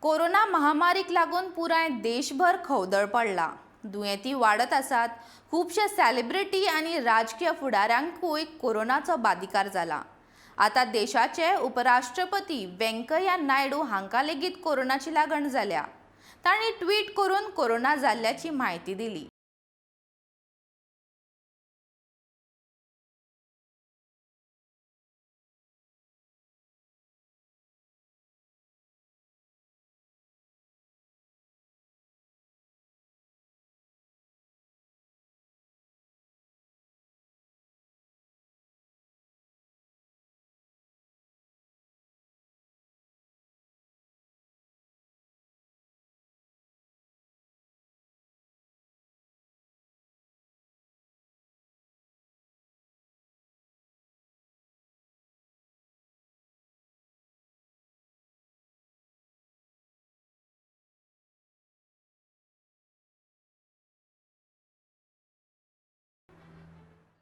Corona महामारीक लागून पुराय देशभर खवदळ पडला. दुयेंती वाडत आसात. खुबशे सेलिब्रिटी आनी राजकीय फुडाऱ्यांकूय कोरोनाचो बादिकार जाला. आतां देशाचे उपराष्ट्रपती वेंकय्या नायडू हांकां लेगीत कोरोनाची लागण जाल्या. तांणी ट्वीट करून कोरोना जाल्ल्याची म्हायती दिली.